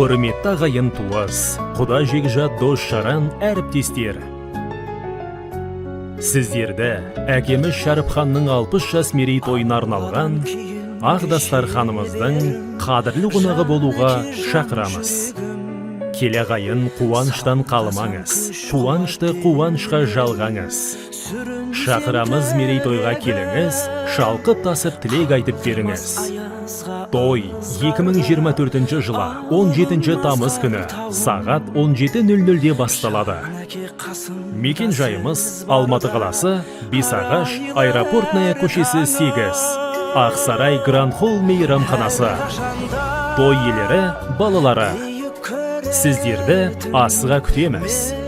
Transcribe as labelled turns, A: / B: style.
A: Құрметті ағайын туыс, құда жекжат, дос жаран, әріптестер, сіздерді әкеміз Шәріпханның 60 жас мерейтойына арналған ақ дастарханымыздың қадірлі қонағы болуға шақырамыз. Келе, ағайын, қуаныштан қалмаңыз, қуанышты қуанышқа жалғаңыз. Шақырамыз мерейтойға, келіңіз, шалқып тасып тілек айтып беріңіз. Той 2024 жылы 17 тамыз күні сағат 17.00-де басталады. Мекен жайымыз: Алматы қаласы, Бесағаш, Аэропортная көшесі 8, Ақсарай Гранд Холл мейрамханасы. Той иелері – балалары. Сіздерді асыға күтеміз.